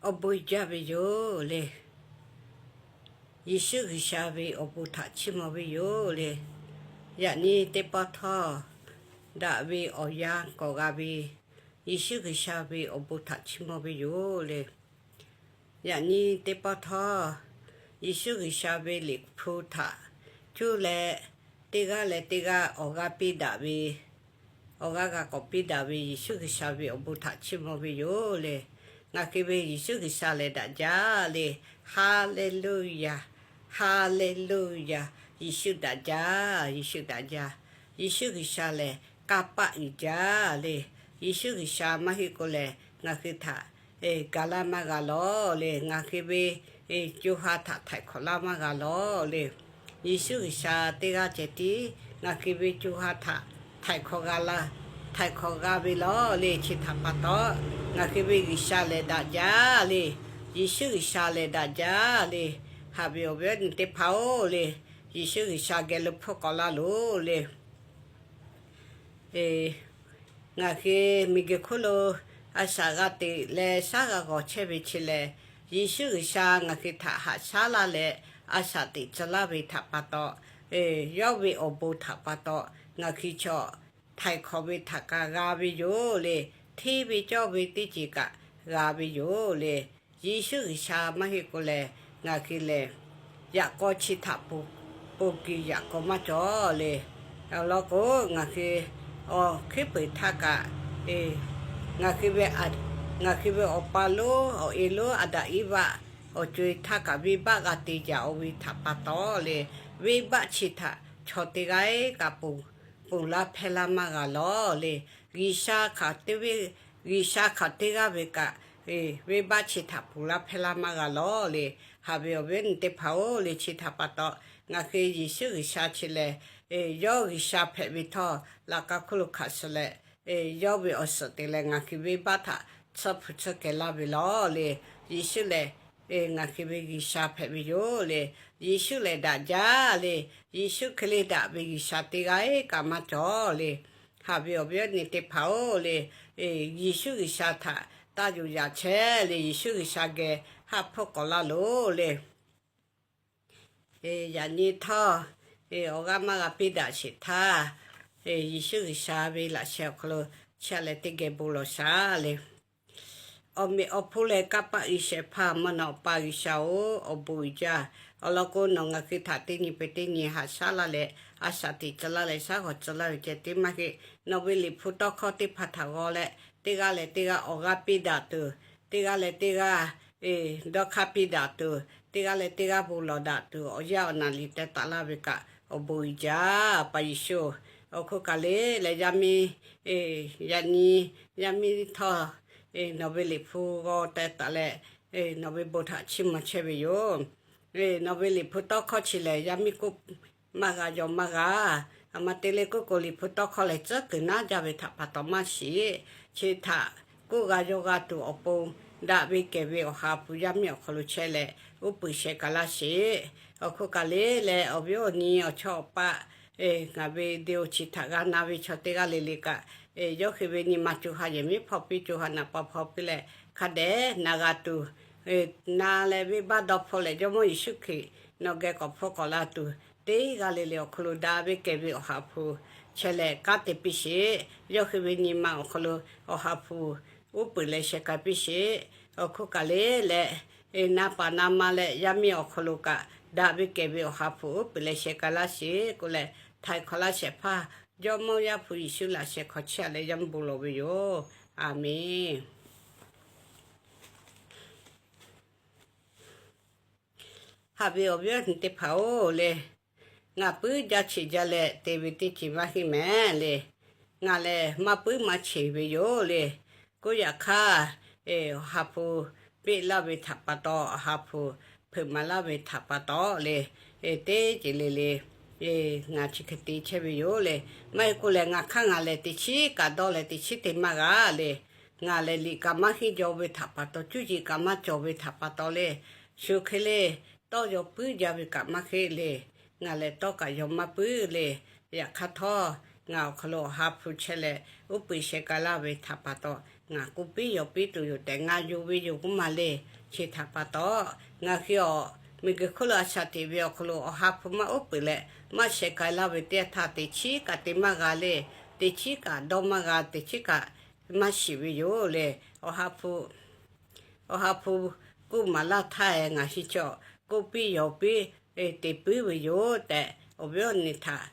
Awˬ bon jaˇ ve yoˬ le. Yeˍsuˆ G'uiˬsha ve awˬ bon htaꞈ chiˇ mvuh ve yoˬ le. Yaꞈ nyi teˇ pawˆ htawˇ, daꞈ ve awˬ yanˇ k'awꞈ g'a ve, Yeˍsuˆ G'uiˬsha ve awˬ bon htaꞈ chiˇ mvuh ve yoˬ le. Yaꞈ nyi teˇ pawˆ htawˇ, Yeˍsuˆ G'uiˬsha ve Liꞈ hpu htaꞈ cuˇ leh, teˇ g'aˇ leh teˇ g'aˇ awˬ g'aˇ piˇ daꞈ ve, awˬ g'aˇ g'a k'awꞈ piˇ daꞈ ve Yeˍsuˆ G'uiˬsha ve awˬ bon htaꞈ chiˇ mvuh ve yoˬ le. Ngaˬ hui ve Yeˍsuˆ G'uiˬsha lehˬ daꞈ jaˇ le. Haˍleˍluˆyaˍ, Haˍleˍluˆyaˍ, Yeˍsuˆ daꞈ jaˇ, Yeˍsuˆ daꞈ jaˇ. Yeˍsuˆ G'uiˬsha lehˬ kanˇ paˆ uiˍ jaˇ le. Yeˍsuˆ G'uiˬsha maˇ heˆ k'o lehˬ, ngaˬ hui htaꞈ gaˬ laˇ maˇ g'a lawˬ le. Ngaˬ hui ve co ha htaꞈ htaiˍ hk'awꞈ laˇ maˇ g'a lawˬ le. Yeˍsuˆ G'uiˬsha teˇ g'aˇ ceh tiˉ ngaˬ hui ve co ha htaꞈ htaiˍ hk'awꞈ g'a la, htaiˍ hk'awꞈ g'a ve lawˬ le. Chi htaꞈ pa taw, ngaˬ hui ve G'uiˬsha lehˬ daꞈ jaˇ le. Yeˍsuˆ G'uiˬsha lehˬ daꞈ jaˇ le. Haꞈ ve awˬ viˉ awˬ nyi teˇ hpaˍ-oˬ le, Yeˍsuˆ G'uiˬsha geh lo hpfuhˆ k'awꞈ laˇ loˬ le. Ngaˬ hui miˬguiˬ hk'oˆ lo a shaꞈ g'a teꞈ leh shaˉ g'a g'awˬ chehˇ ve chi lehˬ, Yeˍsuˆ G'uiˬsha ngaˬ hui htaꞈ haꞈ shaˉ laˇ leh a shaꞈ teꞈ tcuh laˇ ve htaꞈ pa taw, yawˇ ve awˬ bon htaꞈ pa taw, ngaˬ hui chaw htaiˍ hk'awꞈ ve htaꞈ kaꞈ g'a ve yoˬ le. Hteˇ ve cawˇ ve teˇ ceuˬ kaꞈ g'a ve yoˬ le. Yeˍsuˆ G'uiˬsha maˇ heˆ k'o lehˬ, ngaˬ hui lehˬ yaꞈ k'aw chi htaꞈ ponˬ, ponˬ kuiˬ yaꞈ k'aw maˇ cawˬ le. Awˬ lawn k'o, ngaˬ hui awˬ hkuiˉ puiˍ htaˇ kaꞈ, ngaˬ hui ve, ngaˬ hui ve awˬ pa lonˉ awˬ e lonˉ Aˍdanˍ Eˇvaˆ awˬ co-e htaˇ kaꞈ venˇbaˆ g'a te yaꞈ-oˬ ve htaꞈ pa taw le, venˇbaˆ chi htaꞈ chaw teˇ g'aˇ kaꞈ ponˬ, ponˬ laˇ hpehˇ laˇ maˇ g'a lawˬ le. G'uiˬsha hk'aˬ teˇ ve, G'uiˬsha hk'aˬ teˇ g'aˇ ve kaꞈ, venˇbaˆ chi htaꞈ ponˬ laˇ hpehˇ laˇ maˇ g'a lawˬ le. Haꞈ ve awˬ viˉ awˬ nyi teˇ hpaˍ-oˬ le, chi htaꞈ pa taw, ngaˬ hui Yeˍsuˆ G'uiˬsha chi lehˬ, yawˇ G'uiˬsha hpehꞈ ve htawˇ, laꞈ ka hk'oˆ lo hkanˍ suh leh, yawˇ ve awˬ suhˍ te leh ngaˬ hui venˇbaˆ htaꞈ tsuhˇ hpu tsuhˇ kehˬ laˇ ve lawˬ le. Yeˍsuˆ lehˬ, ngaˬ hui ve G'uiˬsha hpehꞈ ve yoˬ le. Yeˍsuˆ lehˬ daꞈ jaˇ le. Yeˍsuˆ hk'e le daꞈ ve G'uiˬsha teˇ g'aˇ kaꞈ maˇ cawˬ le. Haꞈ ve awˬ viˉ awˬ nyi teˇ hpaˍ-oˬ le, Yeˍsuˆ G'uiˬsha htaꞈ taˇ yuˬ yaꞈ chehˇ le. Yeˍsuˆ G'uiˬsha geh haˆ hpfuhˆ k'awꞈ laˇ loˬ le. Yaꞈ nyi htawˇ, awˬ g'aˇ maˇ g'a piˇ daꞈ sheˍ htaˇ, Yeˍsuˆ G'uiˬsha ve laꞈ sheh awˬ hk'aw lo chi a leh teˇ geh bon lawˬ shaˍ le. Awˬ meꞈ awˬ hponˇ leh kanˇ paˆ uiˍ shehˍ hpaˇ mvuhˇ naw Awˬ pa G'uiˬsha-oˬ, awˬ bon uiˍ jaˇ. Awˬ lawn k'o, nawˬ ngaˬ hui htaꞈ teˇ nyi peuˬ teˇ nyi haꞈ shaˉ laˇ leh, a shaꞈ teꞈ tcuh laˇ leh shaˉ g'awˬ tcuh laˇ ve ceh tiˉ maˇ heˆ. Nawˬ ve Liꞈ hpu tawˇ hkawˇ teˇ hpaˍ htaꞈ g'aw leh, teˇ g'aˇ leh teˇ g'aˇ awˬ g'aˇ piˇ daꞈ tuˬ, teˇ g'aˇ leh teˇ g'aˇ dawˇ hk'aˇ piˇ daꞈ tuˬ, teˇ g'aˇ leh teˇ g'aˇ bon lawˬ daꞈ tuˬ, awˬ yanˇ awˬ naˍ liꞈ teh taˍ laˇ ve kaꞈ awˬ bon uiˍ jaˇ, Awˬ pa Yeˍsuˆ. Awˬ hk'oˆ kaꞈ le leh yaˇ miˇ, yaꞈ nyi yaˇ miˇ htawˇ, nawˬ ve Liꞈ hpu g'aw teh taˍ leh, nawˬ ve bon htaꞈ chiˇ mvuh chehˇ ve yoˬ. Nawˬ ve Liꞈ hpu tawˇ hkawˇ chi lehˬ, yaˇ miˇ k'oˆ maˇ g'a, yaw maˇ g'a. Aˬ ma te leh k'oˆ k'o, Liꞈ hpu tawˇ hkawˇ lehˬ tcuhˉ kuiˬ naˉ jaˇ ve htaꞈ pa taw maˇ shiˍ. Chi htaꞈ k'oˆ g'a yaw g'a tuˬ awˬ pon, daꞈ ve kehˬ ve Awˬ ha hpu yaˇ miˇ awˬ hk'aw lo chehˇ leh, uˉ peunˍ sheh k'ai laˇ sheˍ. Awˬ hk'oˆ kaꞈ le leh, awˬ viˉ awˬ nyi awˬ chawˇ awˬ paˆ, ngaˬ ve video chi htaꞈ g'a na ve chaw teˇ g'aˇ le le kaꞈ, yawˇ hui ve nyi ma co ha yehˬ miˉ hpawˇ piˇ, co ha naꞈ pa hpawˇ piˇ leh, hk'a dehꞈ na g'a tuˬ, na leh venˇbaˆ dawˇ hpfuhˆ leh, Jawˇmawˇ Yeˍsuˆ Hkriꞈ nawˬ geh k'awꞈ hpfuhˆ k'awꞈ la tuˬ, teˇ g'aˇ le le awˬ hk'aw lo daꞈ ve kehˬ ve Awˬ ha hpu chehˇ leh kanˉ te piˇ sheˍ. Yawˇ hui ve nyi ma awˬ hk'aw lo Awˬ ha hpu uˉ peunˍ leh sheh k'ai piˇ sheˍ. Awˬ hk'oˆ kaꞈ le leh, na paˍ na ma leh yaˇ miˇ awˬ hk'aw lo kaꞈ, daꞈ ve kehˬ ve Awˬ ha hpu uˉ peunˍ leh sheh k'ai laˇ sheˍ k'oˆ leh, htaiˍ hk'awꞈ laˇ shehˍ hpaˇ Jawˇmawˇ Yaˇ hpu Yeˍsuˆ laꞈ sheh hk'aw chehˇ a leh yaˇ miˇ bon lawˬ ve yoˬ. Aˬ menˍ. Haꞈ ve awˬ viˉ awˬ nyi teˇ hpaˍ-oˬ le, ngaˬ puiˉ jaˇ cheˬ jaˇ leh te ve teˇ ceuˬ maˇ heˆ mehˍ le. Ngaˬ lehˬ maˇ puiˉ maˇ cheˬ ve yoˬ le. K'oˆ yaꞈ hk'aˇ, Awˬ ha hpu peˆ laˇ ve htaꞈ pa taw, Awˬ ha hpu hpeuꞈ maˍ laˇ ve htaꞈ pa taw le, teˇ ceuˬ le le ngaˬ chi hk'e te chehˇ ve yoˬ le. Maˇ heˆ k'o lehˬ, ngaˬ hk'aˇ ngaˬ lehˬ teꞈ chiˉ kaꞈ dawˇ leh teꞈ chiˉ te maˇ g'a le. Ngaˬ lehˬ liꞈ kaꞈ maˇ henˇ jaw ve htaꞈ pa taw, cuˇ yiˍ kaꞈ maˇ cawˬ ve htaꞈ pa taw le, shu hk'e le tawˇ yaw puiˉ jaˇ ve kaꞈ maˇ heˆ le. Ngaˬ lehˬ tawˇ kaꞈ yaw maˇ puiˉ le. Yaꞈ hk'aˇ htawˇ, ngaˬ awˬ hk'aw lo Awˬ ha hpu chehˇ leh uˉ peunˍ sheh k'ai laˇ ve htaꞈ pa taw, ngaˬ k'oˆ piˇ yaw piˇ tuˬ yoˬ tehꞈ ngaˬ yonˍ ve yoˬ k'oˆ ma le. Chi htaꞈ pa taw, ngaˬ hui awˬ miˬguiˬ hk'oˆ lo a shaꞈ teꞈ ve awˬ hk'aw lo Awˬ ha hpu maˇ uˉ peunˍ leh maˇ sheh k'ai laˇ ve teˇ yanˇ htaˇ, teˇ chiˉ kaꞈ te maˇ g'a le. Teˇ chiˉ kaꞈ dawˇ maˇ g'a, teˇ chiˉ kaꞈ maˇ shiˍ ve yoˬ le. Awˬ ha hpu Awˬ ha hpu k'oˆ maˍ laˇ htaˇ, ngaˬ hui chaw k'oˆ piˇ yawˬ piˇ te puiˉ ve yoˬ tehꞈ, awˬ viˉ awˬ nyi htaꞈ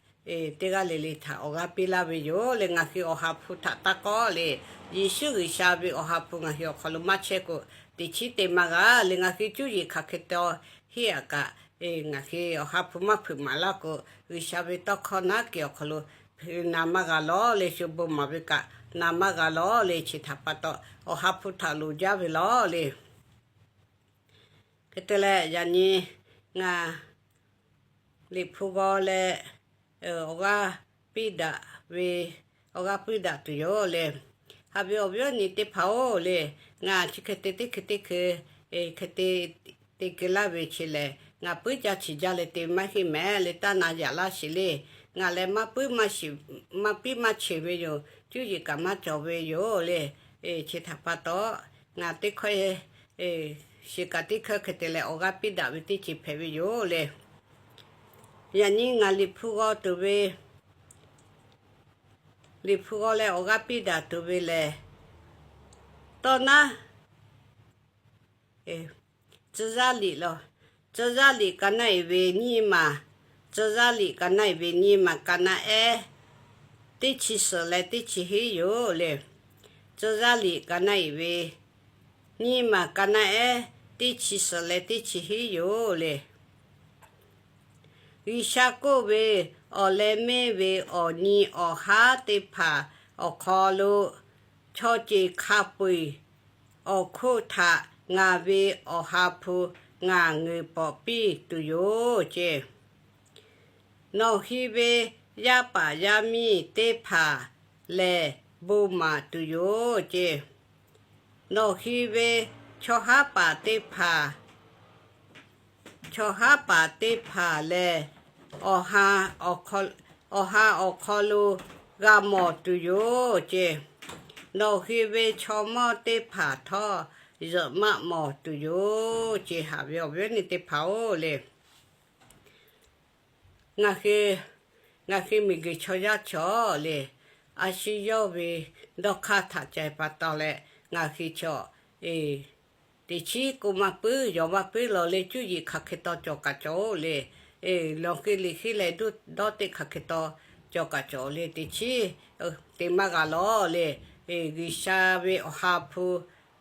teˇ g'aˇ le le htaꞈ awˬ g'aˇ piˇ laˇ ve yoˬ le. Ngaˬ hui Awˬ ha hpu htaꞈ taˇ k'awꞈ le. Yeˍsuˆ G'uiˬsha ve Awˬ ha hpu ngaˬ hui awˬ hk'aw lo maˇ chehˇ k'o, teˇ chiˉ te maˇ g'a le. Ngaˬ hui cuˇ yiˍ hk'aˬ hk'e taw heˆ aꞈ kaꞈ, ngaˬ hui Awˬ ha hpu maˇ hpeuꞈ maˍ laˇ k'o, G'uiˬsha ve tawˇ hkawˇ naˉ kehˬ awˬ hk'aw lo na maˇ g'a lawˬ le. Shu bon maˍ ve kaꞈ na maˇ g'a lawˬ le. Chi htaꞈ pa taw, Awˬ ha hpu htaꞈ loˍ jaˇ ve lawˬ le. Hk'e te leh, yaꞈ nyi ngaˬ Liꞈ hpu g'aw leh awˬ g'aˇ piˇ daꞈ ve, awˬ g'aˇ piˇ daꞈ tuˬ yoˬ le. Haꞈ ve awˬ viˉ awˬ nyi teˇ hpaˍ-oˬ le, ngaˬ chi hk'e te teˇ hkui teˇ hkui hk'e te te keu laˇ ve chi lehˬ, ngaˬ puiˉ jaˇ chi jaˇ leh te maˇ heˆ mehˍ le. Taˇ na yaꞈ laˇ sheˍ le. Ngaˬ leh maˇ puiˉ maˇ shiˍ, maˇ piˇ maˇ cheˬ ve yoˬ. Cuˇ yiˍ kaꞈ maˇ cawˬ ve yoˬ le. Chi htaꞈ pa taw, ngaˬ teˇ hkawˇ shiˍ kaꞈ teˇ hkawˇ hk'e te leh awˬ g'aˇ piˇ daꞈ ve teˇ ceuˬ hpehꞈ ve yoˬ le. Yaꞈ nyi ngaˬ Liꞈ hpu g'aw tuˬ ve, Liꞈ hpu g'aw leh awˬ g'aˇ piˇ daꞈ tuˬ ve lehˬ, tawˇ naˉ tcuh yaˇ liꞈ law, tcuh yaˇ liꞈ ka naˆ iˍ ve nyiˇ maˬ, tcuh yaˇ liꞈ ka naˆ iˍ ve nyiˇ maˬ ka naˆ ehˉ, teˇ chi suhˍ leh teˇ chi hiˉ yoˬ le. Tcuh yaˇ liꞈ ka naˆ iˍ ve nyiˇ maˬ ka naˆ ehˉ, teˇ chi suhˍ leh teˇ chi hiˉ yoˬ le. G'uiˬsha k'oˆ ve, Awˬ leh mehˇ ve awˬ nyi awˬ haˉ teˇ hpaˍ awˬ hk'aw lo chaw ceuˬ hk'a peu-eˬ awˬ hk'oˆ htaꞈ ngaˬ ve Awˬ ha hpu ngaˬ ngeuˍ pawꞈ piˇ tuˬ yoˬ ce. Nawˬ hui ve yaˇ paˍ yaˇ miˇ teˇ hpaˍ lehˬ bon maˍ tuˬ yoˬ ce. Nawˬ hui ve chaw haˉ paˍ teˇ hpaˍ, chaw haˉ paˍ teˇ hpaˍ lehˬ, awˬ ha awˬ hk'aw lo g'a mawˬ tuˬ yoˬ ce. Nawˬ hui ve chaw mawˇ teˇ hpaˍ htawˇ zuhꞈ maˆ mawˬ tuˬ yoˬ ce. Haꞈ ve awˬ viˉ awˬ nyi teˇ hpaˍ-oˬ le, ngaˬ hui, ngaˬ hui miˬguiˬ chaw yaˇ chaw le, a shu yawˇ ve dawˇ hk'aˇ htaꞈ ca pa taw leh, ngaˬ hui chaw teˇ chiˉ k'oˆ maˇ puiˉ, yawˬ maˇ puiˉ lawˬ le. Cuˇ yiˍ hk'aˬ hk'e taw cawˬ kaꞈ cawˬ-oˬ le. Nawˬ hui liꞈ henˇ leh dawˇ teˇ hk'aˬ hk'e taw cawˬ kaꞈ cawˬ le. Teˇ chiˉ te maˇ g'a lawˬ le. G'uiˬsha ve Awˬ ha hpu,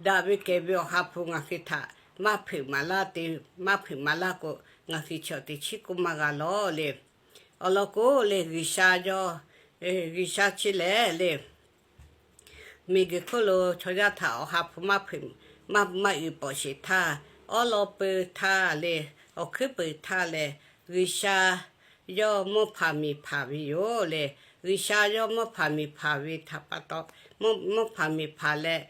daꞈ ve kehˬ ve Awˬ ha hpu ngaˬ hui htaꞈ maˇ hpeuꞈ maˍ laˇ te, maˇ hpeuꞈ maˍ laˇ k'o, ngaˬ hui chaw teˇ chiˉ k'oˆ maˇ g'a lawˬ le. Awˬ lawn k'o le, G'uiˬsha yawˇ, G'uiˬsha chi lehˬ le, miˬguiˬ hk'oˆ lo chaw yaˇ htaꞈ Awˬ ha hpu maˇ hpeuꞈ, maˇ, maˇ uiˍ pawˍ sheˍ htaˇ, awˉ lawn peu htaˇ le, awˬ hkuiˉ peuˬ htaˇ lehˬ, G'uiˬsha yawˇ mvuhˇ hpaˍ miˬ hpaˍ ve yoˬ le. G'uiˬsha yawˇ mvuhˇ hpaˍ miˬ hpaˍ ve htaꞈ pa taw, mvuhˇ hpaˍ miˬ hpaˍ leh,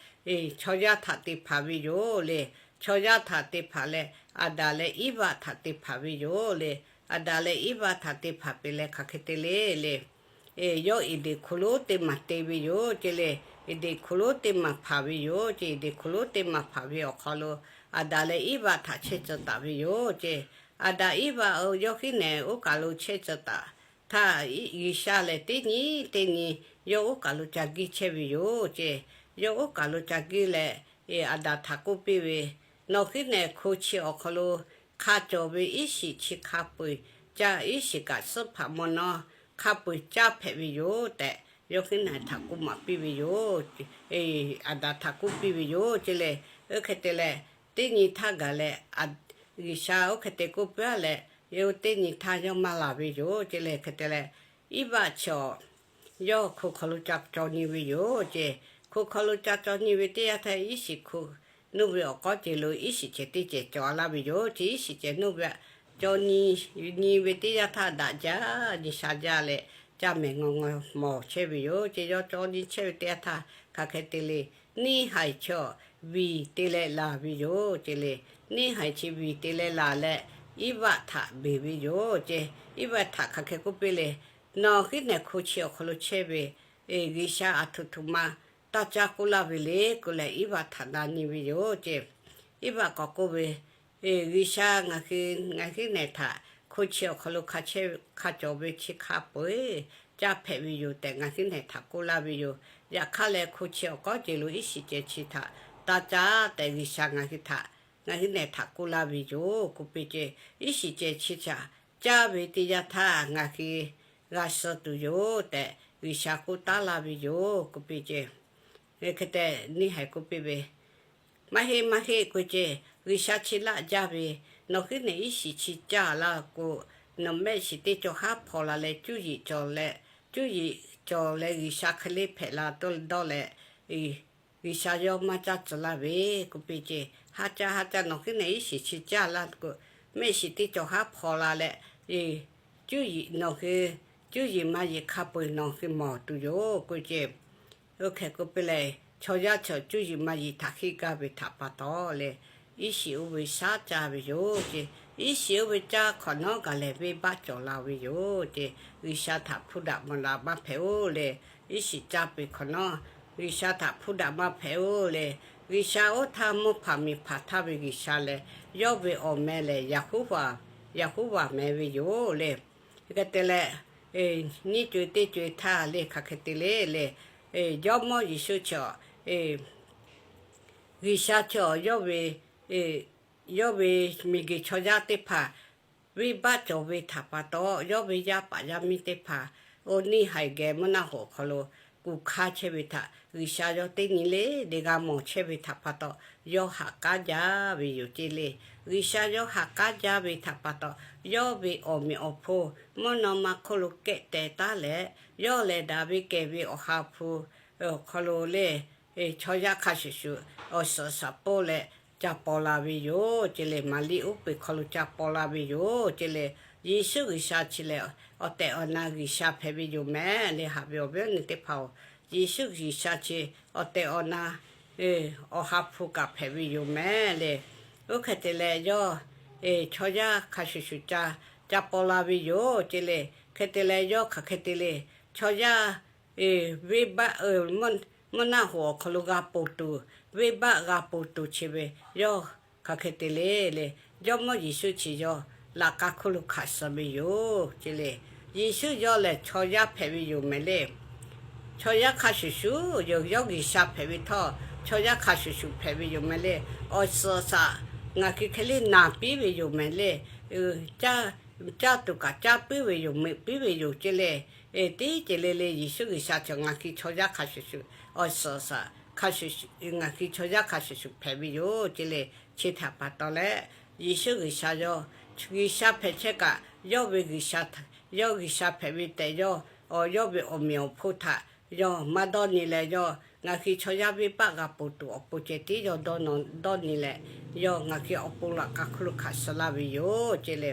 chaw yaˇ htaꞈ te hpaˍ ve yoˬ le. Chaw yaˇ htaꞈ te hpaˍ leh, Aˍdanˍ leh Iˉvaꞈ htaꞈ te hpaˍ ve yoˬ le. Aˍdanˍ leh Iˉvaꞈ htaꞈ te hpaˍ peuˬ leh hk'aˬ hk'e te le le, yawˇ Eˍdenˍ hk'oˆ lonˉ teˇ maˬ te ve yoˬ ce le. Eˍdenˍ hk'oˆ lonˉ teˇ maˬ hpaˍ ve yoˬ ce. Eˍdenˍ hk'oˆ lonˉ teˇ maˬ hpaˍ ve awˬ hk'aw lo, Aˍdanˍ leh Iˉvaꞈ htaꞈ chehˇ tcuh taˍ ve yoˬ ce. Aˍdanˍ Iˉvaꞈ-oˬ, yawˇ hiˉ nehˬ oˇ kaˬ lo chehˇ tcuh taˍ htaˇ, G'uiˬsha lehˬ teˇ nyi teˇ nyi yawˇ oˇ kaˬ lo ca giˇ chehˇ ve yoˬ ce. Yawˇ oˇ kaˬ lo ca giˇ leh, Aˍdanˍ htaꞈ k'oˆ piˇ ve, Nawˬ hiˉ nehˬ hko chi awˬ hk'aw lo hk'a cawˬ ve iˉ shiˍ chi hk'a peu-eˬ caˇ, iˉ shiˍ kaꞈ suhˉ hpaꞈ maw nawˉ hk'a peu-eˬ caˇ hpehꞈ ve yoˬ tehꞈ, yawˇ hiˉ nehˬ htaꞈ k'oˆ maˍ piˇ ve yoˬ. Aˍdanˍ htaꞈ k'oˆ piˇ ve yoˬ ce le. Oˇ hk'e te leh, teˇ nyi htaˇ gaˬ leh, G'uiˬsha oˇ hk'e te k'oˆ piˇ leh, yawˇ teˇ nyi htaˇ yawˇ maˇ laˬ ve yoˬ ce le. Hk'e te leh, Iˉvaꞈ chaw yawˇ hko hk'aw lo ca caw nyi ve yoˬ ce. Hko hk'aw lo ca caw nyi ve teˇ yanˇ htaˇ, iˉ shiˍ hko nuˇ ve awˬ k'awˉ ceuˬ lo iˉ shiˍ cehˬ teˇ cehˬ cawˬ laˇ ve yoˬ ce. Iˉ shiˍ cehˬ nuˇ ve caw nyi ve teˇ yanˇ htaˇ, daꞈ jaˇ nyi sha jaˇ leh, caˇ mehˍ ngaw ngaw mawˬ chehˇ ve yoˬ ce. Yawˇ caw nyi chehˇ ve teˇ yanˇ htaˇ, hk'aˬ hk'e te le, neˇ haiˬ chaw viˬ te leh laˬ ve yoˬ ce le. Neˇ haiˬ chi viˬ te leh laˬ leh, Iˉvaꞈ htaꞈ beˬ ve yoˬ ce. Iˉvaꞈ htaꞈ hk'aˬ hk'e k'oˆ piˇ le, Nawˬ hiˉ nehˬ hko chi awˬ hk'aw lo chehˇ ve G'uiˬsha aˬ htoꞈ htoꞈ ma taˇ caˇ k'oˆ laˇ ve le k'oˆ leh, Iˉvaꞈ htaꞈ na nyi ve yoˬ ce. Iˉ baˆ k'awꞈ k'oˆ ve, G'uiˬsha ngaˬ hui, ngaˬ hui nehˬ htaꞈ hko chi awˬ hk'aw lo hk'a chehˇ hk'a cawˬ ve chi hk'a peu-eˬ caˇ hpehꞈ ve yoˬ tehꞈ ngaˬ hui nehˬ htaꞈ k'oˆ laˇ ve yoˬ. Yaꞈ hk'aˇ leh hko chi awˬ k'awˉ ceuˬ lo iˉ shiˍ cehˬ chi htaꞈ taˇ caˇ tehꞈ G'uiˬsha ngaˬ hui htaꞈ, ngaˬ hui nehˬ htaꞈ k'oˆ laˇ ve yoˬ. K'oˆ piˇ ce, iˉ shiˍ cehˬ chi htaꞈ caˇ ve teˇ yanˇ htaˇ ngaˬ hui g'a suh tuˬ yoˬ tehꞈ G'uiˬsha k'oˆ taˉ laˇ ve yoˬ. K'oˆ piˇ ce, hk'e te neˇ haiˬ k'oˆ piˇ ve, Maˇ heˆ, maˇ heˆ k'oˆ ce, G'uiˬsha chi laˆ jaˇ ve, nawˬ hui nehˬ iˉ shiˍ chi caˇ laˇ k'o, nawˬ mehˆ shiˍ teˇ cawˬ haˉ hpaw la leh cuˇ yiˍ cawˬ leh, cuˇ yiˍ cawˬ leh G'uiˬsha hk'e le hpehꞈ la dawˇ leh, G'uiˬsha yawˇ maˇ caˇ tcuh laˇ ve k'oˆ piˇ ce. Haˉ caˇ haˉ caˇ nawˬ hui nehˬ iˉ shiˍ chi caˇ laˇ k'o, mehˆ shiˍ teˇ cawˬ haˉ hpaw la leh, cuˇ yiˍ nawˬ hui, cuˇ yiˍ maˇ yiˍ hk'a peu-eˬ nawˬ hui mawˬ tuˬ yoˬ k'oˆ ce. Oˇ hk'e k'oˆ piˇ leh, chaw yaˇ chaw cuˇ yiˍ maˇ yiˍ htaꞈ heˆ gaˇ ve htaꞈ pa taw leh, iˉ shiˍ oˇ ve shaˉ caˇ ve yoˬ ce. Iˉ shiˍ oˇ ve caˇ hk'awꞈ nawˉ gaˬ lehˬ venˇbaˆ cawˬ la ve yoˬ ce. G'uiˬsha htaꞈ hpuˇ daꞈ mawˬ daꞈ maˇ hpehꞈ-oˬ leh, iˉ shiˍ caˇ peuˬ hk'awꞈ nawˉ G'uiˬsha htaꞈ hpuˇ daꞈ maˇ hpehꞈ-oˬ leh, G'uiˬsha oˇ htaˇ mvuhˇ hpanˍ miˬ hpanˍ htaˇ ve G'uiˬsha lehˬ, yawˇ ve awˬ meh lehˬ Yaˍhoˍvaˍ, Yaˍhoˍvaˍ meh ve yoˬ leh, hk'e te leh, nyiˇ co-e teˇ co-e htaˇ leh hk'aˬ hk'e te le leh, Jawˇmawˇ Yeˍsuˆ chi, G'uiˬsha chi awˬ yawˇ ve, yawˇ ve miˬguiˬ chaw yaˇ teˇ hpaˍ venˇbaˆ cawˬ ve htaꞈ pa taw, yawˇ ve yaˇ paˍ yaˇ miˇ teˇ hpaˍ oˇ neˇ haiˬ geh mvuhˇ naˆ hoꞈ awˬ hk'aw lo kuˬ hk'aˇ chehˇ ve htaꞈ G'uiˬsha yawˇ teˇ nyi le de g'a mawˬ chehˇ ve htaꞈ pa taw, yawˇ ha k'aˉ jaˇ ve yoˬ ce le. G'uiˬsha yawˇ ha k'aˉ jaˇ ve htaꞈ pa taw, yawˇ ve awˬ meꞈ awˬ hponˇ mvuhˇ naw ma hk'oˆ lo kehˆ teh taˉ leh, yawˇ lehˬ daꞈ ve kehˬ ve Awˬ ha hpu awˬ hk'aw lo leh, chaw yaˇ hk'a shuˍ shuˍ awˬ suhˍ shaˍ poˇ leh ca paw la ve yoˬ ce le. Maˍriˆ uˉ peunˍ hk'aw lo ca paw la ve yoˬ ce le. Yeˍsuˆ G'uiˬsha chi lehˬ, awˬ tehˬ awˬ na G'uiˬsha hpehꞈ ve yoˬ mehˍ le. Haꞈ ve awˬ viˉ awˬ nyi teˇ hpaˍ-oˬ, Yeˍsuˆ G'uiˬsha chi awˬ tehˬ awˬ na Awˬ ha hpu kaꞈ hpehꞈ ve yoˬ mehˍ le. Oˇ hk'e te leh yawˇ chaw yaˇ hk'a shuˍ shuˍ ca, ca paw la ve yoˬ ce le. Hk'e te leh yawˇ hk'aˬ hk'e te le, chaw yaˇ venˇbaˆ mvuhˇ naˆ hoꞈ awˬ hk'aw lo g'a ponˬ tuˬ, venˇbaˆ g'a ponˬ tuˬ chi ve yawˇ hk'aˬ hk'e te le le, Jawˇmawˇ Yeˍsuˆ chi yawˇ laꞈ ka hkuˇ lo hkanˍ suh ve yoˬ ce le. Yeˍsuˆ yawˇ lehˬ chaw yaˇ hpehꞈ ve yoˬ mehˍ le. Chaw yaˇ hk'a shuˍ shuˍ yoˬ, yawˇ G'uiˬsha hpehꞈ ve htawˇ, chaw yaˇ hk'a shuˍ shuˍ hpehꞈ ve yoˬ mehˍ le. Awˬ suhˍ awˬ shaˍ ngaˬ hui hk'e le naˬ piˇ ve yoˬ mehˍ le. Caˇ tuˬ kaꞈ caˇ puiˉ ve yoˬ, meuꞈ piˇ ve yoˬ ce le. Teˇ ceuˬ le le Yeˍsuˆ G'uiˬsha chi ngaˬ hui chaw yaˇ hk'a shuˍ shuˍ, awˬ suhˍ awˬ shaˍ hk'a shuˍ shuˍ ngaˬ hui chaw yaˇ hk'a shuˍ shuˍ hpehꞈ ve yoˬ ce le. Chi htaꞈ pa taw leh, Yeˍsuˆ G'uiˬsha yawˇ, G'uiˬsha hpehꞈ chehˇ kaꞈ yawˇ ve G'uiˬsha, yawˇ G'uiˬsha hpehꞈ ve tehꞈ yawˇ, yawˇ ve awˬ meꞈ awˬ hponˇ htaꞈ yawˇ maˇ dawˇ nyi leh, yawˇ ngaˬ hui chaw yaˇ venˇbaˆ g'a ponˬ tuˬ awˬ pon ceh tiˉ yawˇ dawˇ nyi leh, yawˇ ngaˬ hui awˬ pon laꞈ ka hkuˇ lo hkanˍ suh laˇ ve yoˬ ce le.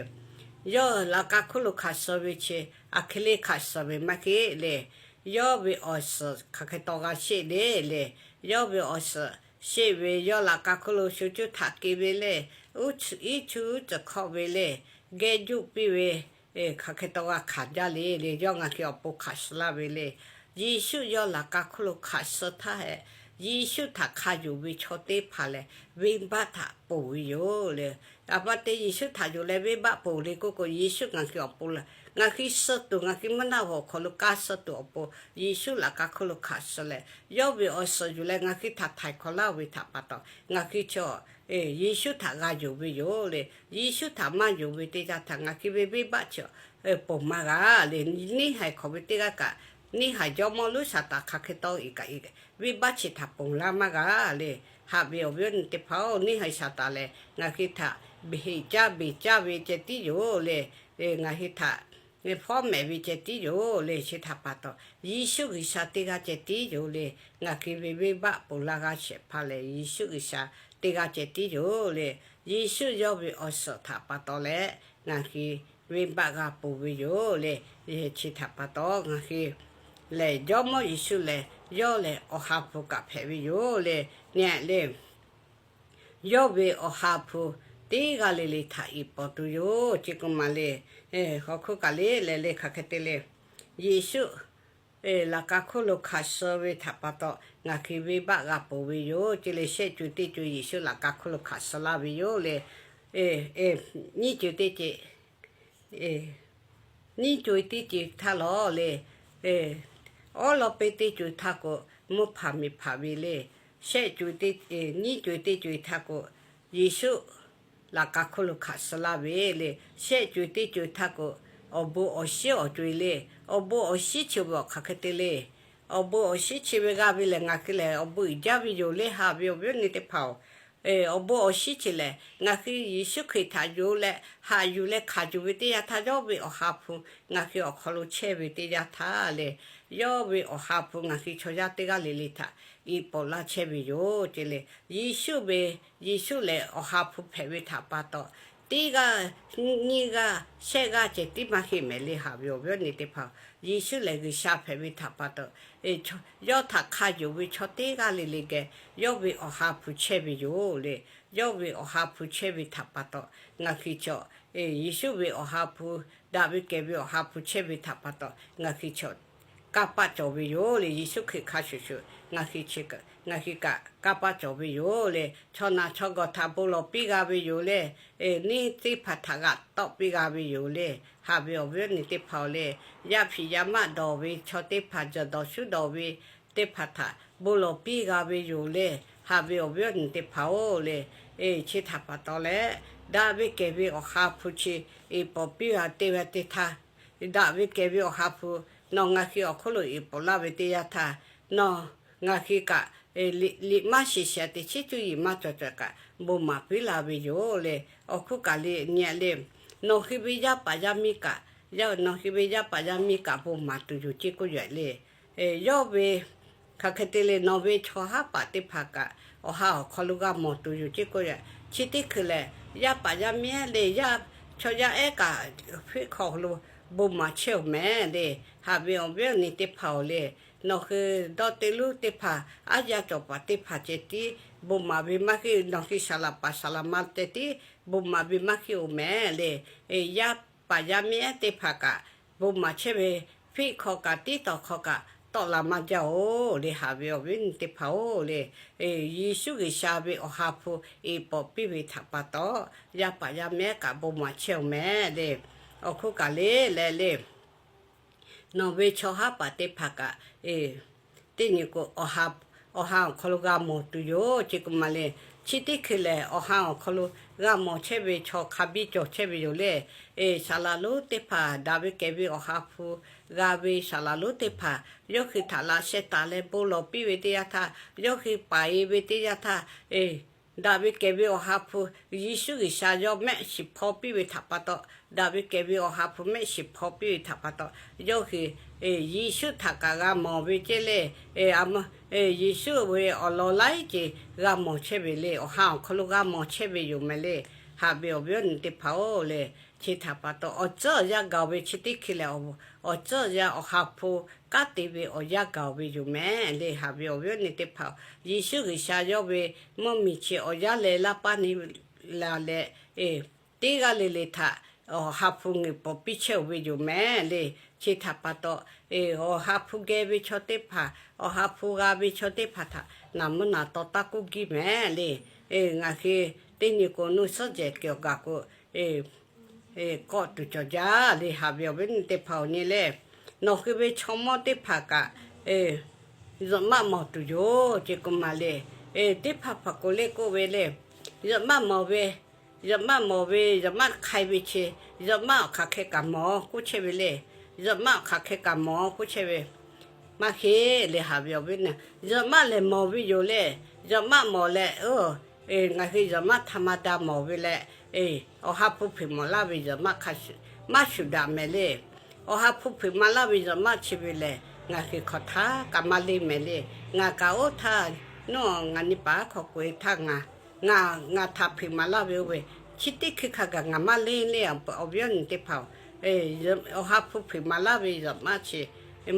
Yawˇ laꞈ ka hkuˇ lo hkanˍ suh ve chi, aˬ hk'e le hkanˍ suh ve maˇ heˆ le. Yawˇ ve awˬ suhˍ hk'aˬ hk'e taw g'a sheˆ le le. Yawˇ ve awˬ suhˍ sheˆ ve, yawˇ laꞈ ka hkuˇ lo shu cuˇ htaꞈ keu ve le, iˉ chuˇ tcuhˍ hk'awˆ ve le, gehˇ juˆ piˇ ve, hk'aˬ hk'e taw g'a hkanˍ jaˇ le le. Yawˇ ngaˬ hui awˬ pon hkanˍ suh laˇ ve le. Yeˍsuˆ yawˇ laꞈ ka hkuˇ lo hkanˍ suh htaˇ hehꞈ, Yeˍsuˆ htaꞈ hk'a yonˍ ve chaw teˇ hpaˍ lehˬ venˇbaˆ htaꞈ ponˬ ve yoˬ le. Aˬ pa te Yeˍsuˆ htaꞈ yonˍ leh venˇbaˆ ponˬ le k'oˆ k'o, Yeˍsuˆ ngaˬ hui awˬ pon leh, ngaˬ hui suh tuˬ, ngaˬ hui mvuhˇ naˆ hoꞈ awˬ hk'aw lo kanˉ suh tuˬ awˬ pon Yeˍsuˆ laꞈ ka hkuˇ lo hkanˍ suh leh, yawˇ ve awˬ suhˍ yuˬ leh ngaˬ hui htaꞈ htaiˍ hk'awꞈ laˇ ve htaꞈ pa taw, ngaˬ hui chaw Yeˍsuˆ htaꞈ g'a yonˍ ve yoˬ le. Yeˍsuˆ htaꞈ maˇ yonˍ ve teˇ yanˇ htaꞈ ngaˬ hui ve venˇbaˆ chi ponˬ maˇ g'a le. Neˇ haiˬ hk'awꞈ ve teˇ g'aˇ kaꞈ, neˇ haiˬ jawˇmawˇ lonˉ Saˍtanˍ hk'aˬ hk'e taw iˍ kaꞈ iˍ, venˇbaˆ chi htaꞈ ponˬ laˇ maˇ g'a le. Haꞈ ve awˬ viˉ awˬ nyi teˇ hpaˍ-oˬ, neˇ haiˬ Saˍtanˍ lehˬ ngaˬ hui htaꞈ beˬ heˍ caˇ beˬ caˇ ve ceh tiˉ yoˬ le. Ngaˬ hui htaꞈ fawˉ mehˍ ve ceh tiˉ yoˬ le. Chi htaꞈ pa taw, Yeˍsuˆ G'uiˬsha teˇ g'aˇ ceh tiˉ yoˬ le. Ngaˬ hui ve venˇbaˆ ponˬ laˇ g'aˇ shehˍ hpaˇ lehˬ, Yeˍsuˆ G'uiˬsha teˇ g'aˇ ceh tiˉ yoˬ le. Yeˍsuˆ yawˇ ve awˬ suhˍ htaꞈ pa taw leh, ngaˬ hui venˇbaˆ g'a ponˬ ve yoˬ le. Chi htaꞈ pa taw ngaˬ hui lehˬ, Jawˇmawˇ Yeˍsuˆ lehˬ, yawˇ lehˬ Awˬ ha hpu kaꞈ hpehꞈ ve yoˬ le. Nyi le, yawˇ ve Awˬ ha hpu teˇ g'aˇ le le htaꞈ iˍ pawˍ tuˬ yoˬ ce k'o maˍ le. Hk'aw hkuˇ kaꞈ le lehˬ le hk'aˬ hk'e te le. Yeˍsuˆ laꞈ ka hk'oˆ lo hkanˍ suh ve htaꞈ pa taw, ngaˬ hui venˇbaˆ g'a ponˬ ve yoˬ ce le. Shehˆ co-e teˇ co-e Yeˍsuˆ laꞈ ka hk'oˆ lo hkanˍ suh laˇ ve yoˬ le. Nyiˇ co-e teˇ co-e, nyiˇ co-e teˇ co-e htaˇ lawˬ le, awˉ lawˉ peˇ teˇ co-e htaˇ k'o, mvuhˇ hpanˍ miˬ hpanˍ ve le. Shehˆ co-e teˇ, nyiˇ co-e teˇ co-e htaˇ k'o, Yeˍsuˆ laꞈ ka hk'oˆ lo hkanˍ suh laˇ ve le. Shehˆ co-e teˇ co-e htaˇ k'o, awˬ bon awˬ shinˉ awˬ co-e le. Awˬ bon awˬ shinˉ chi ve awˬ hk'aˬ hk'e te le. Awˬ bon awˬ shinˉ chi ve g'a ve lehˬ, ngaˬ hui lehˬ awˬ bon uiˍ jaˇ ve yoˬ le, haꞈ ve awˬ viˉ awˬ nyi teˇ hpaˍ-oˬ. Awˬ bon awˬ shinˉ chi lehˬ, ngaˬ hui Yeˍsuˆ Hkriꞈ htaꞈ yonˍ leh haꞈ yuˬ leh hkanˍ yuˬ ve teˇ yanˇ htaˇ, yawˇ ve Awˬ ha hpu ngaˬ hui awˬ hk'aw lo chehˇ ve teˇ yanˇ htaˇ le, yawˇ ve Awˬ ha hpu ngaˬ hui chaw yaˇ teˇ g'aˇ le le htaꞈ iˍ pawˍ laˇ chehˇ ve yoˬ ce le. Yeˍsuˆ ve, Yeˍsuˆ lehˬ Awˬ ha hpu hpehꞈ ve htaꞈ pa taw, teˇ g'aˇ, nyiˇ g'aˇ, shehˆ g'aˇ ceh tiˉ maˇ heˆ mehˍ le, haꞈ ve awˬ viˉ awˬ nyi teˇ hpaˍ-oˬ. Yeˍsuˆ lehˬ G'uiˬsha hpehꞈ ve htaꞈ pa taw, yawˇ htaꞈ hk'a yonˍ ve chaw teˇ g'aˇ le le geh, yawˇ ve Awˬ ha hpu chehˇ ve yoˬ le. Yawˇ ve Awˬ ha hpu chehˇ ve htaꞈ pa taw, ngaˬ hui chaw, Yeˍsuˆ ve Awˬ ha hpu, daꞈ ve kehˬ ve Awˬ ha hpu chehˇ ve htaꞈ pa taw, ngaˬ hui chaw kanˇ paˆ cawˬ ve yoˬ le. Yeˍsuˆ Hkriꞈ hk'a shuˍ shuˍ ngaˬ hui kaꞈ kanˇ paˆ cawˬ ve yoˬ le. Chaw naˬ chaw gawˬ htaꞈ bon lawˬ piˇ g'a ve yoˬ le. Neˇ teˇ hpaˍ htaꞈ g'aꞈ tawˆ piˇ g'a ve yoˬ le, haꞈ ve awˬ viˉ awˬ nyi teˇ hpaˍ-oˬ le. Yaˇ hpiꞈ yaˇ maˆ dawˬ ve chaw teˇ hpaˍ, jawˬ dawˬ shuˉ dawˬ ve teˇ hpaˍ htaꞈ bon lawˬ piˇ g'a ve yoˬ le, haꞈ ve awˬ viˉ awˬ nyi teˇ hpaˍ-oˬ le. Chi htaꞈ pa taw leh, daꞈ ve kehˬ ve Awˬ ha hpu chi iˍ pawˍ piˇ g'a te ve teˇ htaˇ, daꞈ ve kehˬ ve Awˬ ha hpu nawˬ ngaˬ hui awˬ hk'oˆ lo iˍ pawˍ laˇ ve teˇ yanˇ htaˇ, nawˬ ngaˬ hui kaꞈ liꞈ maˇ shiˍ shiˍ teˇ chiˉ cuˇ yiˍ maˇ cawˬ cawˬ kaꞈ bon maˍ piˇ la ve yoˬ le. Awˬ hk'oˆ kaꞈ le nyi le, nawˬ hui ve yaˇ paˍ yaˇ miˇ kaꞈ, nawˬ hui ve yaˇ paˍ yaˇ miˇ kaꞈ bon maˍ tuˬ yoˬ ce k'oˆ yaꞈ le. Yawˇ ve hk'aˬ hk'e te le, nawˬ ve chaw haˉ paˍ teˇ hpaˍ kaꞈ Awˬ ha awˬ hk'aw lo g'a mawˬ tuˬ yoˬ ce k'oˆ yaꞈ. Chi teˇ hkui lehˬ, yaˇ paˍ yaˇ miˇ le, yaˇ chaw yaˇ ehˉ kaꞈ hpiˆ hk'aw lo bon maˍ chehˇ-oˬ mehˍ le, haꞈ ve awˬ viˉ awˬ nyi teˇ hpaˍ-oˬ le. Nawˬ hui dawˇ te luˉ teˇ hpaˍ, aˉ yaˇ cawˬ paˍ teˇ hpaˍ ceh tiˉ bon maˍ ve maˇ heˆ. Nawˬ hui saˍ laˍ paˍ saˍ laˍ ma ceh tiˉ bon maˍ ve maˇ heˆ-oˬ mehˍ le. Yaˇ paˍ yaˇ miˇ ehˉ teˇ hpaˍ kaꞈ bon maˍ chehˇ ve, hpiˆ hk'aw kaꞈ tiˉ tawˍ hk'aw kaꞈ tawˆ la maˇ jaˇ-oˬ le, haꞈ ve awˬ viˉ awˬ nyi teˇ hpaˍ-oˬ le. Yeˍsuˆ G'uiˬsha ve Awˬ ha hpu iˍ pawˍ piˇ ve htaꞈ pa taw, yaˇ paˍ yaˇ miˇ ehˉ kaꞈ bon maˍ chehˇ-oˬ mehˍ le. Awˬ hk'oˆ kaꞈ le leh le, nawˬ ve chaw haˉ paˍ teˇ hpaˍ kaꞈ teˇ nyi k'o, Awˬ ha awˬ hk'aw lo g'a mawˬ tuˬ yoˬ ce k'oˆ ma le. Chi teˇ hkui lehˬ, Awˬ ha awˬ hk'aw lo g'a mawˬ chehˇ ve chaw hk'a biˇ cawˬ chehˇ ve yoˬ le. Saˍ laˍ lonˉ teˇ hpaˍ, daꞈ ve kehˬ ve Awˬ ha hpu g'a ve saˍ laˍ lonˉ teˇ hpaˍ yawˇ hui htaꞈ laꞈ sheh taˍ leh bon lawˬ piˇ ve teˇ yanˇ htaˇ, yawˇ hui paˍ e ve teˇ yanˇ htaˇ, daꞈ ve kehˬ ve Awˬ ha hpu Yeˍsuˆ G'uiˬsha yawˇ mehˆ shiˍ hpaw piˇ ve htaꞈ pa taw, daꞈ ve kehˬ ve Awˬ ha hpu mehˆ shiˍ hpaw piˇ ve htaꞈ pa taw, yawˇ hui Yeˍsuˆ htaꞈ kaꞈ g'a mawˬ ve ceh le. Yeˍsuˆ ve awˬ lawn laiˉ ceuˬ g'a mawˬ chehˇ ve le. Awˬ ha awˬ hk'aw lo g'a mawˬ chehˇ ve yoˬ mehˍ le. Haꞈ ve awˬ viˉ awˬ nyi teˇ hpaˍ-oˬ le. Chi htaꞈ pa taw, awˬ tcuhˉ awˬ yanˇ gaˬ-oˬ ve chi teˇ hkui lehˬ, awˬ tcuhˉ awˬ yanˇ Awˬ ha hpu kanˉ te ve awˬ yanˇ gaˬ-oˬ ve yoˬ mehˍ le. Haꞈ ve awˬ viˉ awˬ nyi teˇ hpaˍ, Yeˍsuˆ G'uiˬsha yawˇ ve mvuhˇ miˬ chi awˬ yanˇ leh laˇ paˇ nyi la leh, teˇ g'aˇ le le htaꞈ Awˬ ha hpu ngeuˍ pawˍ piˇ chehˇ-oˬ ve yoˬ mehˍ le. Chi htaꞈ pa taw, Awˬ ha hpu geh ve chaw teˇ hpaˍ, Awˬ ha hpu g'a ve chaw teˇ hpaˍ htaꞈ naˬ mvuhˇ naˬ taw taˇ k'oˆ giˇ mehˍ le. Ngaˬ hui teˇ nyi k'o, nuˇ suhˉ jehˬ kehˬ awˬ gaˬ k'o, kawˆ tuˬ cawˬ jaˇ le. Haꞈ ve awˬ viˉ awˬ nyi teˇ hpaˍ-oˬ nyi le, nawˬ hui ve chaw mawˇ teˇ hpaˍ kaꞈ zuhꞈ maˆ mawˬ tuˬ yoˬ ce k'oˆ ma le. Teˇ hpaˍ hpaˍ k'o le k'oˆ ve le, zuhꞈ maˆ mawˬ ve, zuhꞈ maˆ mawˬ ve, zuhꞈ maˆ hk'ai ve chi, zuhꞈ maˆ awˬ hk'aˬ hk'e kaꞈ mawˬ k'oˆ chehˇ ve le. Zuhꞈ maˆ awˬ hk'aˬ hk'e kaꞈ mawˬ k'oˆ chehˇ ve maˇ heˆ le. Haꞈ ve awˬ viˉ awˬ nyi, zuhꞈ maˆ lehˬ mawˬ ve yoˬ le. Zuhꞈ maˆ mawˬ leh, ngaˬ hui zuhꞈ maˆ htaꞈ ma da mawˬ ve leh, Awˬ ha hpu hpeꞈ mawˬ laˇ ve zuhꞈ maˆ hk'a shuˍ maˇ shuˍ daꞈ mehˍ le. Awˬ ha hpu hpeꞈ maˍ laˇ ve zuhꞈ maˆ chi ve lehˬ, ngaˬ hui hk'aw htaˇ kaꞈ maˇ leˇ mehˍ le. Ngaˬ kaꞈ oˇ htaˇ, nawˬ ngaˬ nyi paˍ hk'aw k'oꞈ-e htaˇ ngaˬ, ngaˬ htaꞈ hpeꞈ maˍ laˇ ve oˇ ve, chi teˇ hkui hk'a gaˬ ngaˬ maˇ leˇ le. Awˬ viˉ awˬ nyi teˇ hpaˍ-oˬ, Awˬ ha hpu hpeꞈ maˍ laˇ ve zuhꞈ maˆ chi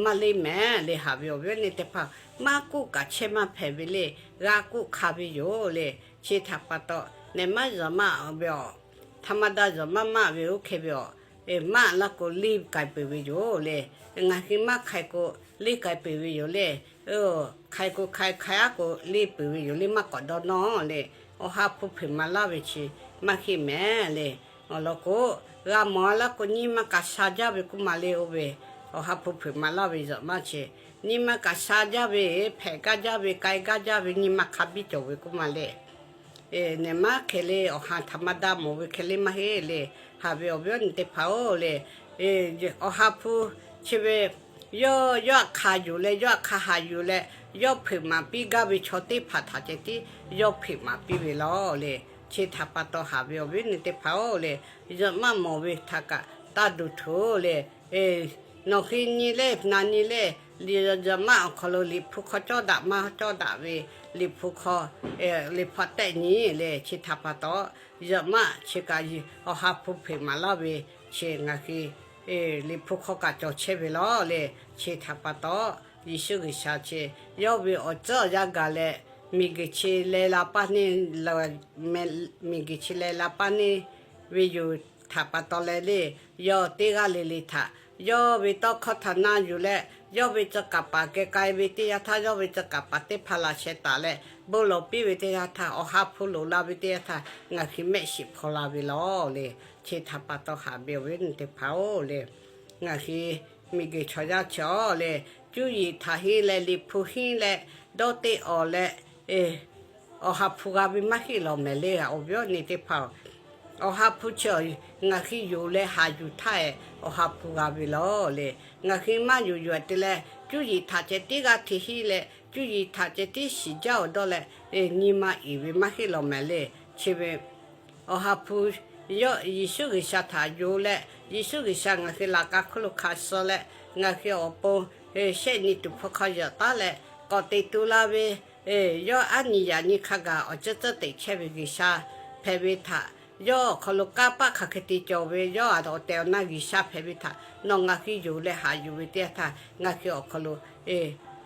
maˇ leˇ mehˍ le. Haꞈ ve awˬ viˉ awˬ nyi teˇ hpaˍ, maˇ k'oˆ kaꞈ chehˇ maˇ hpehꞈ ve le. G'a k'oˆ hk'a ve yoˬ le. Chi htaꞈ pa taw, nehˬ maˇ zuhꞈ maˆ ve awˬ, htaꞈ ma da zuhꞈ maˆ maˆ ve oˇ hk'e ve awˬ, maˆ laˇ k'o leˇ k'ai peuˬ ve yoˬ le. Ngaˬ hui maˇ hk'ai k'o, leˇ k'ai peuˬ ve yoˬ le. Hk'ai k'o hk'ai, hk'ai aˉ k'o leˇ peuˬ ve yoˬ le, maˇ k'awꞈ dawˇ nawˇ le. Awˬ ha hpu hpeuꞈ maˍ laˇ ve chi maˇ heˆ mehˍ le. Awˬ lawn k'o, g'a mawˬ laˇ k'o nyi ma kaꞈ sha jaˇ ve k'oˆ ma le. Oˇ ve awˬ ha hpu hpeuꞈ maˍ laˇ ve zuhꞈ maˇ chi, nyi ma kaꞈ sha jaˇ ve, hpehꞈ gaˇ jaˇ ve, k'ai gaˇ jaˇ ve, nyi ma hk'a biˇ cawˬ ve k'oˆ ma le. Nehˬ maˉ hkeh le, awˬ ha htaꞈ maˇ daˇ mawˬ ve hkeh le maˇ heˆ le. Haꞈ ve awˬ viˉ awˬ nyi teˇ hpaˍ-oˬ le, awˬ ha hpu chi ve yawˇ, yawˇ aꞈ hk'a yuˬ leh, yawˇ aꞈ hk'a haꞈ yuˬ leh, yawˇ hpeuꞈ maˍ piˇ gaˇ ve chaw teˇ hpaˍ htaꞈ ceh tiˉ yawˇ hpeuꞈ maˍ piˇ ve law le. Chi htaꞈ pa taw haꞈ ve awˬ viˉ awˬ nyi teˇ hpaˍ-oˬ le, zuhꞈ maˇ mawˬ ve htaꞈ kaꞈ taˇ duˬ htuꞈ-oˬ le. Nawˬ hk'e nyi le, na nyi le, zuhꞈ maˇ awˬ hk'aw lo Liꞈ hpu hk'aw cawˇ daꞈ maˇ cawˇ daꞈ ve, Liꞈ hpu hk'aw, Liꞈ hpu hk'aw tehˆ nyi le. Chi htaꞈ pa taw, zuhꞈ maˇ chi kaꞈ awˬ ha hpu hpeuꞈ maˍ laˇ ve, chi ngaˬ hui Liꞈ hpu hk'aw kaꞈ cawˬ chehˇ ve law le. Chi htaꞈ pa taw, Yeˍsuˆ G'uiˬsha chi yawˇ ve awˬ tcuhˉ awˬ yanˇ gaˬ leh, miˬguiˬ chi leh la paˇ neˇ, miˬguiˬ chi leh la paˇ neˇ ve yoˬ htaꞈ pa taw leh le, yawˇ teˇ g'aˇ le le htaꞈ yawˇ ve tawˇ hkawˇ htaꞈ na yuˬ leh, yawˇ ve tcuh kaˍ paˍ geh k'ai ve teˇ yanˇ htaˇ, yawˇ ve tcuh kaˍ paˍ teˇ hpaˍ laꞈ sheh taˍ leh bon lawˬ piˇ ve teˇ yanˇ htaˇ, awˬ ha hpu loꞈ la ve teˇ yanˇ htaˇ, ngaˬ hui mehˆ shiˍ hpaw la ve law le. Chi htaꞈ pa taw haꞈ ve awˬ viˉ awˬ nyi teˇ hpaˍ-oˬ le, ngaˬ hui miˬguiˬ chaw yaˇ chi-aˬ le, cuˇ yiˍ htaꞈ henˇ leh, Liꞈ hpu henˇ leh, dawˇ teˇ awˬ leh, awˬ ha hpu g'a ve maˇ heˆ lawˬ mehˍ le. Awˬ viˉ awˬ nyi teˇ hpaˍ-oˬ, awˬ ha hpu chi ngaˬ hui yonˍ leh haꞈ yuˬ htaˇ-ehˍ, awˬ ha hpu g'a ve law le. Ngaˬ hui maˇ yonˍ yonˍ te leh, cuˇ yiˍ htaꞈ ceh tiˉ g'aˇ hteꞈ henˇ leh, cuˇ yiˍ htaꞈ ceh tiˉ shiˍ jaˇ awˬ dawˇ leh, nyi ma iˍ ve maˇ heˆ lawˬ mehˍ le. Chi ve awˬ ha hpu yawˇ Yeˍsuˆ G'uiˬsha htaꞈ yonˍ leh, Yeˍsuˆ G'uiˬsha ngaˬ hui laꞈ ka hk'oˆ lo hk'a suh leh, ngaˬ hui awˬ pon shehˆ nyi tuˬ hpu hk'aw yaꞈ taˉ leh, k'awꞈ teꞈ tu la ve, yawˇ aˉ nyi yaꞈ nyi hk'a gaˬ awˬ ceuˇ tcuhˉ teꞈ chehˇ ve G'uiˬsha hpehꞈ ve htaꞈ, yawˇ awˬ hk'aw lo kanˇ paˆ hk'aˬ hk'e te cawˬ ve, yawˇ aꞈ awˬ tehˬ awˬ na G'uiˬsha hpehꞈ ve htaꞈ nawˬ ngaˬ hui yonˍ leh haꞈ yuˬ ve teˇ yanˇ htaˇ, ngaˬ hui awˬ hk'aw lo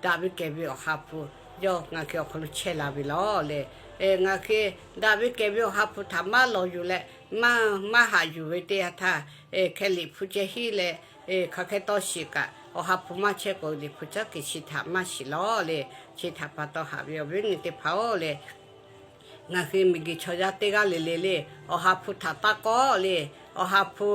daꞈ ve kehˬ ve awˬ ha hpu yawˇ ngaˬ hui awˬ hk'aw lo chehˇ la ve law le. Ngaˬ hui daꞈ ve kehˬ ve awˬ ha hpu htaꞈ maˇ lawˬ yuˬ leh, maˇ, maˇ haꞈ yuˬ ve teˇ yanˇ htaˇ, hkeh Liꞈ hpu ceh henˇ leh, hk'aˬ hk'e tawˇ shiˍ kaꞈ awˬ ha hpu maˇ chehˇ k'o, Liꞈ hpu cawˇ keꞈ chi htaꞈ maˇ shiˍ lawˬ le. Chi htaꞈ pa taw haꞈ ve awˬ viˉ awˬ nyi teˇ hpaˍ-oˬ le, ngaˬ hui miˬguiˬ chaw yaˇ teˇ g'aˇ le le le, awˬ ha hpu htaꞈ taˇ kawˆ le. Awˬ ha hpu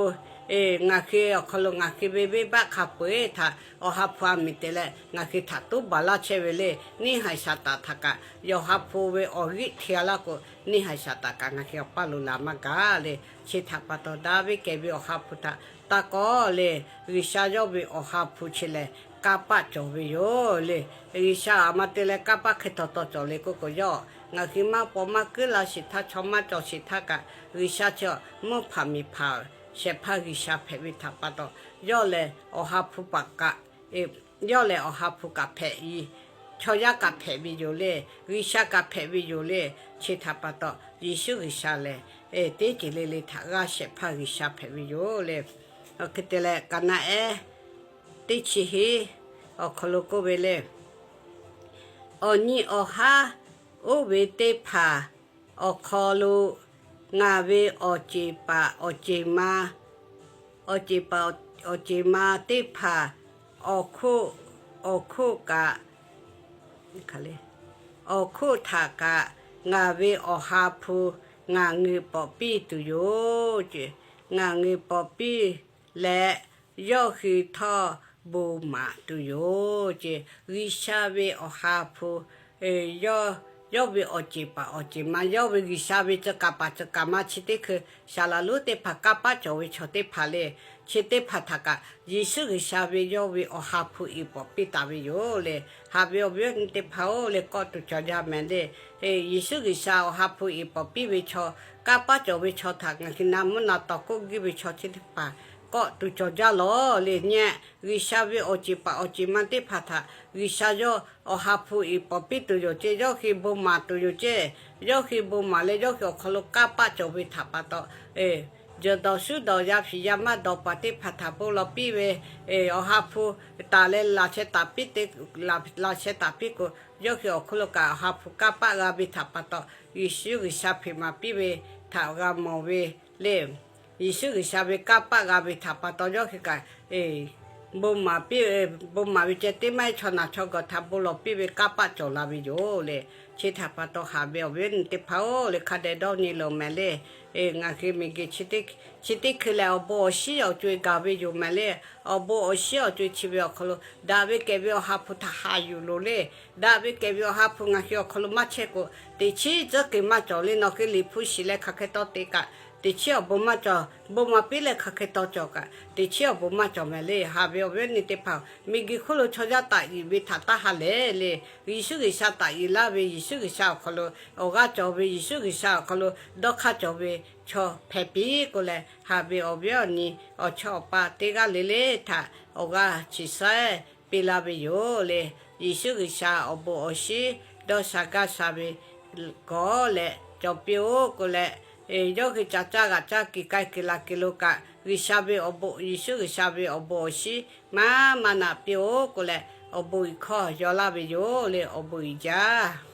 ngaˬ hui awˬ hk'aw lo ngaˬ hui ve venˇbaˆ hk'a peu-eˬ htaꞈ awˬ ha hpu a miˍ te leh ngaˬ hui htaꞈ toˉ baˬ laˇ chehˇ ve le. Neˇ haiˬ Saˍtanˍ htaꞈ kaꞈ yawˬ ha hpu ve awˬ g'euˆ hti a laˇ k'o, neˇ haiˬ Saˍtanˍ kaꞈ ngaˬ hui awˬ paˇ lo laˬ maˇ gaˬ le. Chi htaꞈ pa taw daꞈ ve kehˬ ve awˬ ha hpu htaꞈ taˇ kawˆ le. G'uiˬsha yawˇ ve awˬ ha hpu chi lehˬ kanˇ paˆ cawˬ ve yoˬ le. G'uiˬsha aˬ ma te leh kanˇ paˆ hk'e taw taw cawˬ le k'oˆ k'o, yawˇ ngaˬ hui maˇ paw maˇ kuiˉ la sheˍ htaˇ, chaw maˇ cawˬ sheˍ htaˇ kaꞈ, G'uiˬsha chi mvuhˇ hpaˍ miˬ hpaˍ shehˍ hpaˇ G'uiˬsha hpehꞈ ve htaꞈ pa taw, yawˇ lehˬ awˬ ha hpu paˍ kaꞈ, yawˇ lehˬ awˬ ha hpu kaꞈ hpehꞈ, chaw yaˇ kaꞈ hpehꞈ ve yoˬ le. G'uiˬsha kaꞈ hpehꞈ ve yoˬ le. Chi htaꞈ pa taw Yeˍsuˆ G'uiˬsha lehˬ teˇ ceuˬ le le htaꞈ g'aˇ shehˍ hpaˇ G'uiˬsha hpehꞈ ve yoˬ le. Hk'e te leh ka naˆ ehˉ teˇ chi hiˉ awˬ hk'aw lo k'oˆ ve le, awˬ nyi awˬ haˉ oˇ ve teˇ hpaˍ awˬ hk'aw lo ngaˬ ve awˬ ceˬ paˍ awˬ ceˬ ma, awˬ ceˬ paˍ awˬ ceˬ ma teˇ hpaˍ awˬ hk'oˆ, awˬ hk'oˆ kaꞈ, awˬ hk'oˆ htaꞈ kaꞈ ngaˬ ve awˬ ha hpu ngaˬ ngeuˍ pawˍ piˇ tuˬ yoˬ. Ngaˬ ngeuˍ pawˍ piˇ leh, yawˇ hui htawˇ bon maˍ tuˬ yoˬ ce. G'uiˬsha ve awˬ ha hpu, yawˇ ve awˬ ceˬ paˍ awˬ ceˬ ma, yawˇ ve G'uiˬsha ve tcuh kaˍ paˍ tcuh kaˍ ma chi teˇ hkui saˍ laˍ lonˉ teˇ hpaˍ kanˇ paˆ cawˬ ve chaw teˇ hpaˍ le. Chi teˇ hpaˍ htaꞈ kaꞈ Yeˍsuˆ G'uiˬsha ve yawˇ ve awˬ ha hpu iˍ pawˍ piˇ taˍ ve yoˬ le. Haꞈ ve awˬ viˉ awˬ nyi teˇ hpaˍ-oˬ le, kawˆ tuˬ cawˬ jaˇ mehˍ le. Yeˍsuˆ G'uiˬsha awˬ ha hpu iˍ pawˍ piˇ ve chaw, kanˇ paˆ cawˬ ve chaw htaꞈ ngaˬ hui na mvuhˇ na tawˍ k'oˆ guiˇ ve chaw chi teˇ hpaˍ kawˆ tuˬ cawˬ jaˇ lawˬ le. Nyi, G'uiˬsha ve awˬ ceˬ paˍ awˬ ceˬ ma teˇ hpaˍ htaꞈ G'uiˬsha yawˇ awˬ ha hpu iˍ pawˍ piˇ tuˬ yoˬ ce. Yawˇ hui bon maˍ tuˬ yoˬ ce. Yawˇ hui bon maˍ leh yawˇ hui awˬ hk'aw lo kanˇ paˆ cawˬ ve htaꞈ pa taw, jehˬ dawˬ shuˉ dawˬ yaˇ hpiˍ yaˇ maˇ dawˬ paˍ teˇ hpaˍ htaꞈ bon lawˬ piˇ ve, awˬ ha hpu taˍ leh laꞈ sheh taˍ piˇ te, laꞈ sheh taˍ piˇ k'o, yawˇ hui awˬ hk'oˆ lo kaꞈ awˬ ha hpu kanˇ paˆ g'a ve htaꞈ pa taw, Yeˍsuˆ G'uiˬsha hpeꞈ maˍ piˇ ve htaꞈ g'a mawˬ ve le. Yeˍsuˆ G'uiˬsha ve kanˇ paˆ g'a ve htaꞈ pa taw yawˇ hui kaꞈ bon maˍ piˇ, bon maˍ ve ceh tiˉ maˇ heˆ, chaw naˬ chaw gawˬ htaꞈ bon lawˬ piˇ ve kanˇ paˆ cawˬ la ve yoˬ le. Chi htaꞈ pa taw haꞈ ve awˬ viˉ awˬ nyi teˇ hpaˍ-oˬ le, hk'a dehꞈ dawˇ nyi loˬ mehˍ le. Ngaˬ hui miˬguiˬ chi teˇ hkui lehˬ awˬ bon awˬ shinˉ awˬ co-e gaˬ ve yoˬ mehˍ le. Awˬ bon awˬ shinˉ awˬ co-e chi ve awˬ hk'aw lo daꞈ ve kehˬ ve Awˬ ha hpu htaꞈ haꞈ yuˬ loˬ le. Daꞈ ve kehˬ ve Awˬ ha hpu ngaˬ hui awˬ hk'aw lo maˇ chehˇ k'o, teꞈ chiˉ tcuhˉ kuiˬ maˇ cawˬ le. Nawˬ hui Liꞈ hpu shiˍ leh hk'aˬ hk'e taw te kaꞈ, teꞈ chiˉ awˬ bon maˇ cawˬ. Bon maˍ piˇ leh hk'aˬ hk'e taw cawˬ kaꞈ, teꞈ chiˉ awˬ bon maˇ cawˬ mehˍ le. Haꞈ ve awˬ viˉ awˬ nyi teˇ hpaˍ-oˬ, miˬguiˬ hk'oˆ lo chaw yaˇ taꞈ yeˬ ve htaꞈ taˇ ha lehˬ le. Yeˍsuˆ G'uiˬsha taꞈ yeˬ laˇ ve, Yeˍsuˆ G'uiˬsha awˬ hk'aw lo awˬ g'aˇ cawˬ ve, Yeˍsuˆ G'uiˬsha awˬ hk'aw lo dawˇ hk'aˇ cawˬ ve chaw hpehꞈ piˇ k'o leh, haꞈ ve awˬ viˉ awˬ nyi awˬ chawˇ awˬ pa teˇ g'aˇ le le htaꞈ awˬ g'aˇ chi saiˉ piˇ laˇ ve yoˬ le. Yeˍsuˆ G'uiˬsha awˬ bon awˬ shinˉ dawˇ sha gaˇ sha ve kawˬ leh cawˬ piˇ-oˆ k'o leh, yawˇ hui ca caˇ g'aꞈ caˇ, kiˬ k'ai kiˬ laˬ kiˬ lo kaꞈ, G'uiˬsha ve awˬ bon, Yeˍsuˆ G'uiˬsha ve awˬ bon awˬ shinˉ maˇ maˇ naꞈ piˇ-oˆ k'o leh, awˬ bon iˍ hkawˇ yaw laˇ ve yoˬ le. Awˬ bon iˍ jaˇ.